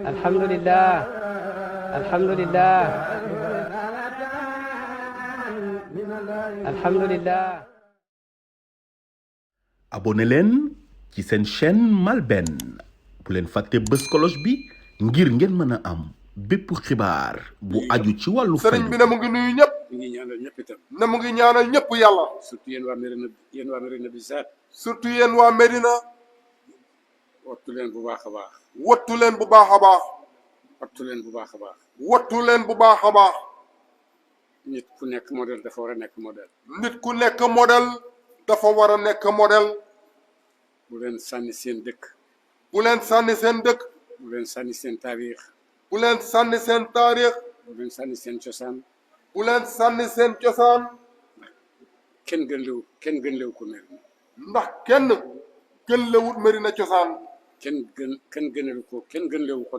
alhamdulillah alhamdulillah alhamdulillah. abonné leen ci seen chaîne MALBN bu leen fàtte bës cloche bi ngir ngeen mën a am bépp xibaar bu aju ci wàllu sëriñ bi ne mu ngi nuyu ñëpp. mi ngi ñaanal ñëpp itam. ne mu ngi ñaanal ñëpp yàlla. surtout yéen waa Mérina bi saat. surtout yéen waa Mérina. wattu leen bu baax a baax. wattu leen bu baax a baax. wattu leen bu baax a baax. wattu leen bu baax a baax. nit ku nekk modèle dafa war a nekk modèle. nit ku nekk modèle dafa war a nekk modèle. bu leen sànni seen dëkk. bu leen sànni seen dëkk. bu leen sànni seen taarix. bu leen sànni seen taarix. bu leen sànni seen cosaan. bu leen sànni seen cosaan. kenn gën lew ko Mérina. ndax kenn gën lewut Mérina cosaan. kenn gën lewu ko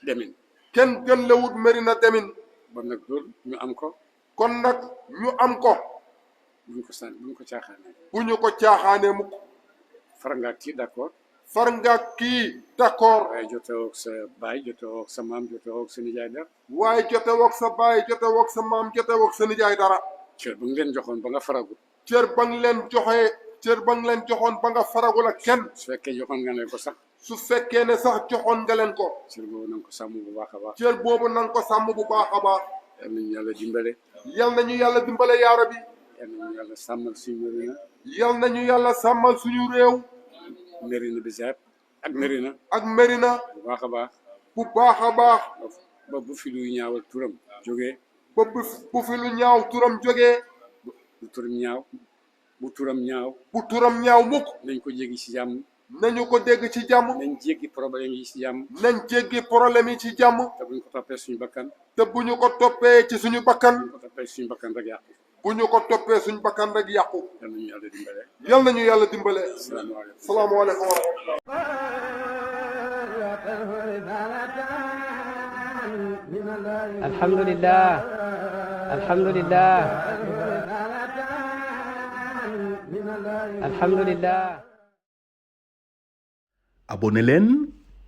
demin. kenn gën lewut Mérina demin. bon nag loolu ñu am ko. kon nag ñu am ko. buñ ko caaxaanee. bu ñu ko caaxaanee mukk. far nga kii d'accord. far nga kii d'accord. waaye jotewoo ak sa baay jotewoo ak sa maam jotewoo ak sa nijaay dara. waaye jotewoo ak sa baay jotewoo ak sa maam jotewoo ak sa nijaay dara. cër ba nga leen joxoon ba nga faragul. cër ba nga leen joxoon ba nga faragul ak kenn. su fekkee joxoon nga leen ko sax. su fekkee ne sax joxoon nga leen ko. cër boobu na nga ko sàmm bu baax a baax. cër boobu na nga ko sàmm bu baax a baax. yal nañu yàlla dimbale. yal nañu yàlla dimbale yaa Rabbi. yal nañu yàlla sàmmal suñu Mérina. yal nañu yàlla sàmmal suñu réew. Mérina bi zaat ak Mérina. ak Mérina. bu baax a baax. bu baax a baax. ba bu fi luy ñaawal turam. jógee. ba bu fi lu ñaaw turam jógee. bu turam ñaaw. bu turam ñaaw. bu turam ñaaw mukk. nañ ko jéggi ci jàmm. nañu ko dégg ci jàmm. nañ jéggi problème yi ci jàmm. nañ jéggi problème yi ci jàmm. te buñ ko toppee suñu bakkan. te bu ñu ko toppee ci suñu bakkan. buñ ko toppee suñu bakkan rek yàqu. bu ñu ko toppee suñu bakkan rek yàqu. yal nañu yàlla dimbale. yal nañu yàlla dimbale. salaamaaleykum. salaamaaleykum wa rahmatulah. alhamdulillah alhamdulillah alhamdulillah. abonné leen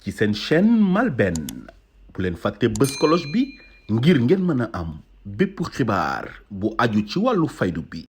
ci seen chaîne MALBN bu leen fàtte bës cloche bi ngir ngeen mën a am bépp xibaar bu aju ci wàllu faydu bi